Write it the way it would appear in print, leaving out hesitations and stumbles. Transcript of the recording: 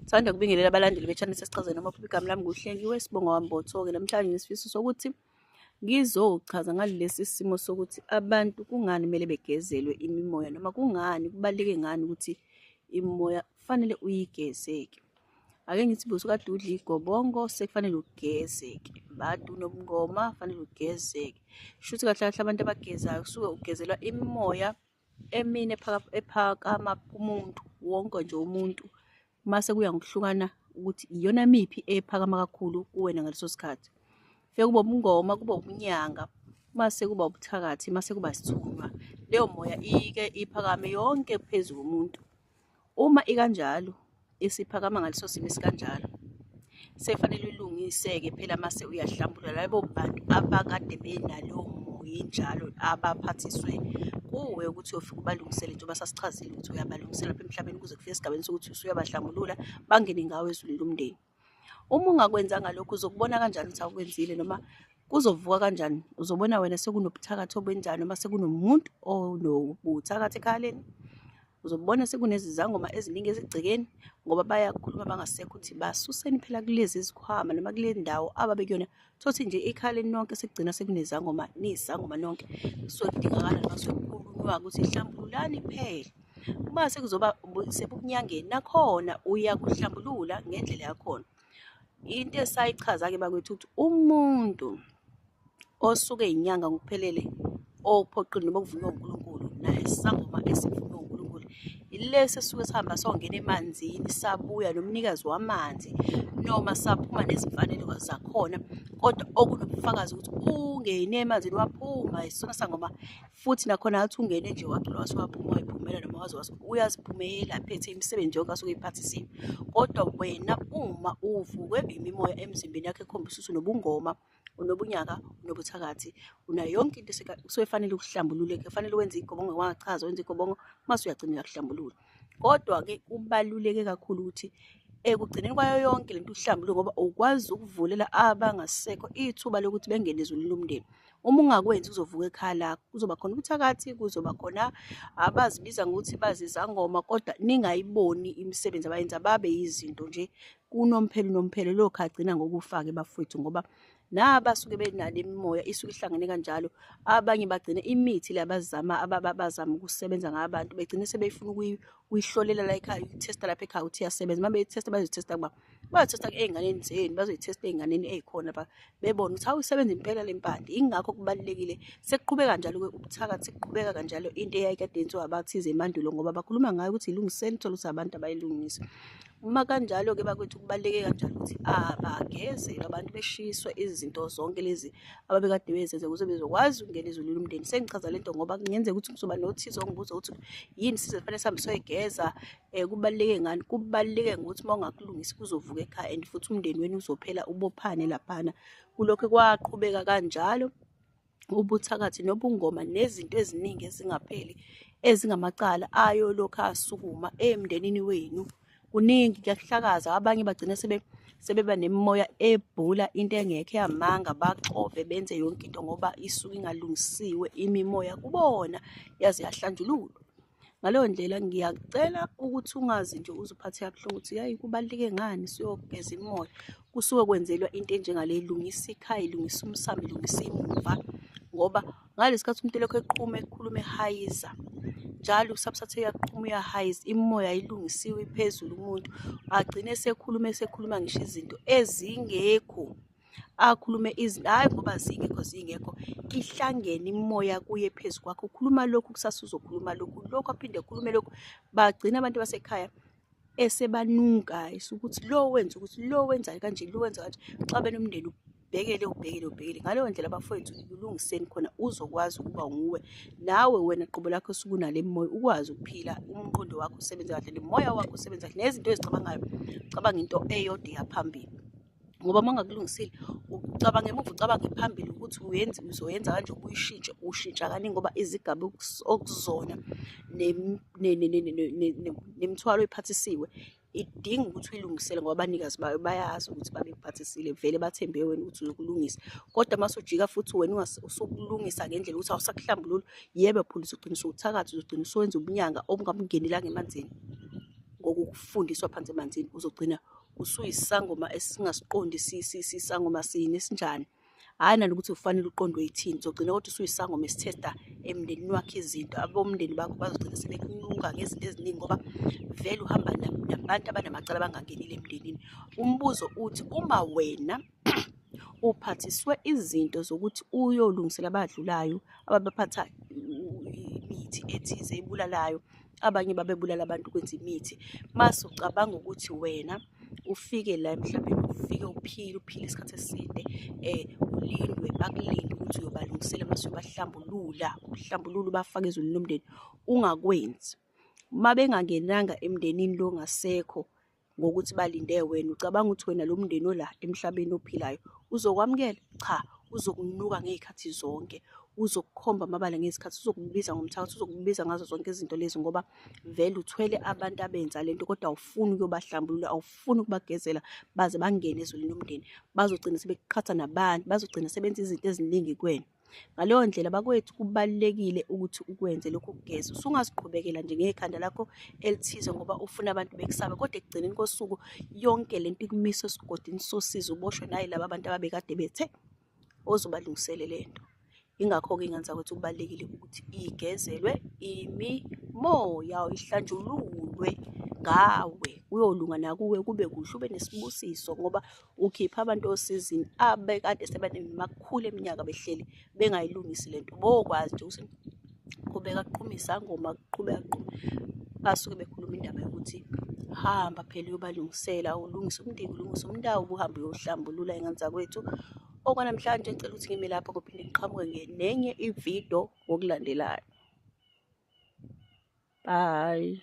Thanda ukubingelela abalandeli be-channel sesichaze noma futhi igama lami nguHlengiwe Sibongo Wambotho-ke. Namhlanje nesifiso sokuthi ngizochaza ngalesi simo sokuthi abantu kungani kumele begezelwe imimoya noma kungani kubaluleke ngani ukuthi imimoya kufanele uyigeze-ke. Ake ngithi busukade udla igobongo sekufanele ugeze-ke, bade unobungoma kufanele ugeze-ke. Shuthi kahle kahle abantu abagezayo kusuke ugezelwa imimoya emine ephakama kumuntu wonke nje umuntu. Mase kuya ngokuhlukana ukuthi iyona miphi ephakama kakhulu kuwena ngaleso sikhathi. Kufike kube ubungoma, kube ubunyanga, mase kuba ubuthakathi, mase kuba isithunywa. Leyo moya ike iphakame yonke phezu komuntu. Uma ikanjalo, isiphakama ngaleso simo esikanjalo, sekufanele ilungise-ke phela mase uyahlambulula labo bantu abakade benalowo moya injalo abaphathiswe kuwe ukuthi uyofika ubalungisele njengoba sasichazile ukuthi uyabalungisela lapha emhlabeni kuze kufike esigabeni sokuthi usuyabahlambulula bangene ngawe ezulwini lomndeni. Uma ungakwenzanga lokhu uzokubona kanjani ukuthi awukwenzile noma kuzovuka kanjani? Uzobona wena sekunobuthakathi obenjani noma sekunomuntu onobuthakathi ekhaya lenu. Uzobona sekunezizangoma eziningi ezigcekeni ngoba bayakhuluma bangasekho ukuthi basuseni phela kulezi zikhwama noma kule ndawo ababekuyona. Thothi nje ikhaya lenu nonke sekugcina sekunezangoma, niyizangoma nonke. Kusuke kudingakala noma kusuke kukhulunywa ukuthi hlambululani phela. Uma sekuzoba sebunyangeni nakhona uyakuhlambulula ngendlela yakhona. Into esayichaza-ke bakwethu ukuthi umuntu osuke eyinyanga ngokuphelele ophoqile noma okuvunywe uNkulunkulu naye isangoma esivunywe uNkulunkulu ilesi esisuke sihamba songena emanzini sabuya nomnikazi wamanzi noma saphuma nezimfanelo zakhona kodwa okunobufakazi ukuthi ungene emanzini waphuma isona sangoma futhi nakhona athi ungene nje wacula wase waphuma wayiphumela noma waze wase uyaziphumela phethe imisebenzi yonke asuke eyiphathisiwe. Kodwa wena uma uvukwe imimoya emzimbeni yakho ekhombisa ukuthi unobungoma, unobunyaka, unobuthakathi, unayo yonke into kusuke fanele ukuhlambulule, kufanele wenze igobongo wangachaza wenze igobongo mase uyagcina uyakuhlambulula. Kodwa-ke kubaluleke kakhulu ukuthi ekugcineni kwayo yonke lento uhlambuluke ngoba ukwazi ukuvulela abangasekho ithuba lokuthi bengene ezulwini lomndeni. Uma ungakwenzi uzovuka ekhaya lakho, kuzoba khona ubuthakathi, kuzoba khona abazibiza ngokuthi bazizangoma kodwa ningayiboni imisebenzi abayenza babe yizinto nje kunomphela unomphelo lokhu agcina ngokufa-ke bafowethu ngoba nabasuke benale mimoya isuke ihlangene kanjalo abanye bagcine imithi le abazama abazama ukusebenza ngabantu begcine sebeyifuna ukuyihlolela la ekhaya ukuthesta lapha ekhaya ukuthi iyasebenza uma beyithesta bazoyithesta kuba bazothesta ey'nganeni zenu bazoyithesta ey'nganeni ey'khona ba bebone ukuthi hawu isebenza impela le mpande. Yingakho kubalulekile sekuqhubeka njalo-ke ubuthakathi sekuqhubeka kanjalo into eyayikade yenziwa abathize emandulo ngoba bakhuluma ngayo ukuthi ilungiseni uthole ukuthi abantu abayilungisi. Uma kanjalo-ke bakwethu kubaluleke kanjalo ukuthi abagezelwe abantu beshiswe izinto zonke lezi ababekade bezenza ukuze bezokwazi ukungena ezulwini umndeni. Sengichaza lento ngoba kungenzeka ukuthi kuzoba nothize ongibuza ukuthi yini size kufanele sihambe siyoyigeza kubaluleke ngani? Kubaluleke ngokuthi uma ungakulungisi kuzovuka ekhaya and futhi umndeni wenu uzophela ubophane laphana. Kulokhu kwaqhubeka kanjalo ubuthakathi nobungoma nezinto eziningi ezingapheli ezingamacala ayolokhu asukuma emndenini wenu. Kuningi kuyakuhlakaza abanye bagcina sebeba nemimoya ebhula into engekho eyamanga baxove benze yonke into ngoba isuke ingalungisiwe imimoya kubona yaze yahlanjululwa. Ngaleyo ndlela ngiyacela ukuthi ungazi nje uze uphatheke kabuhlungu ukuthi yayi kubaluleke ngani siyogeza imimoya. Kusuke kwenzelwa into enjengale ilungisa ikhaya, ilungisa umsamo, ilungisa imuva ngoba ngalesi sikhathi umuntu elokhu eqhuma ekhuluma ehayiza njalo usabusathe uyaqhuma uyahayiza imimoya ayilungisiwe iphezulu umuntu agcine esekhuluma esekhuluma ngisho izinto ezingekho. Akhulume izinto hhayi ngoba zingekho zingekho ihlangene imimoya kuye phezu kwakho ukhuluma lokhu kusasa uzokhuluma lokhu lokhu aphinde akhulume lokhu bagcina abantu basekhaya esebanuka ukuthi lo wenza ukuthi lo wenza kanje lo wenza kanje xabene umndeni ubhekele ubhekele ubhekele ngaleyo ndlela bafowethu ulungiseni khona uzokwazi ukuba nguwe nawe wena qobo lakho osukunale mimoya ukwazi ukuphila umqondo wakho usebenze kahle nemoya wakho usebenze kahle nezinto ezicabangayo cabanga into eyodwa yaphambili. Ngoba uma ungakulungisile ucabanga emuva ucabange phambili ukuthi uyenze uzoyenza kanje ubuyishintshe ushintsha kaningi ngoba izigaba okuzona nemithwalo oyiphathisiwe idinga ukuthi uyilungisele ngoba abanikazi bayo bayazi ukuthi babekuphathisile vele bathembe wena ukuthi uzokulungisa. Kodwa uma usujika futhi wena usukulungisa ngendlela ukuthi awusakuhlambululi, yebo phela uzogcina usuwuthakatha uzogcina usuwenza ubunyanga obungabungenelanga emanzini. ukufundiswa phansi emanzini, uzogcina usuyisangoma esingasiqondi sisangoma sini esinjani. Hhayi nanokuthi ufanele uqondwe yithini, uzogcina kodwa usuyisangoma esithesta emndenini wakho izinto. Abomndeni bakho bazogcina sebekunuka ngezinto eziningi ngoba vele uhamba nabantu abanamacala abangangenile emndenini. Umbuzo uthi, uma wena uphathiswe izinto zokuthi uyolungisela abadlulayo ababephatha imithi ethize ebulalayo, abanye babebulala abantu ukwenza imithi, mase ucabanga ukuthi wena ufike la emhlabeni, ufike uphile, uphile isikhathi eside, ulindwe, bakulinde ukuthi uyobalungisela mase uyobahlambulula, uhlambulule ubafake ezulwini lomndeni, ungakwenzi. Uma bengangenanga emndenini lo ongasekho ngokuthi balinde wena, ucabanga ukuthi wena lo mndeni ola emhlabeni ophilayo uzokwamukela? Cha, uzokunuka ngey'khathi zonke, uzokukhomba amabala ngezikhathi, uzokubiza ngomthakathi, uzokubiza ngazo zonke izinto lezi ngoba vele uthwele abantu abenza lento kodwa awufuni ukuyobahlambulula, awufuni ukubagezela baze bangene ezulwini lomndeni. Bazogcina sebekuqhatha nabantu, bazogcina sebenza izinto eziningi kuwena. Ngaleyo ndlela bakwethu kubalulekile ukuthi ukwenze lokhu kugeza. Usungaziqhubekela nje ngekhanda lakho elithize ngoba ufuna abantu bekusabe, kodwa ekugcineni kosuku yonke lento ikumisa esigodini sosizi, uboshwe nayi laba bantu ababekade bethe ozobalungisele lento. Yingakho-ke iy'ngane zakwethu kubalulekile ukuthi igezelwe imimoya, ihlanjululwe ngawe, kuyolunga nakuwe kube kuhle, ube nesibusiso ngoba ukhipha abantu osizini abekade sebanemakhulu eminyaka behleli bengayilungisi lento. Bokwazi nje ukuthi qhubeka kuqhuma isangoma, kuqhubeka kuqhuma, basuke bekhuluma indaba yokuthi hamba phela uyobalungisela, ulungise umndeni, ulungise umndawo, uhambe uyohlambulula iy'ngane zakwethu. Okwanamhlanje ngicela ukuthi ngime lapho, ngophinde ngiqhamuke nenye ividiyo ngokulandelayo. Bye.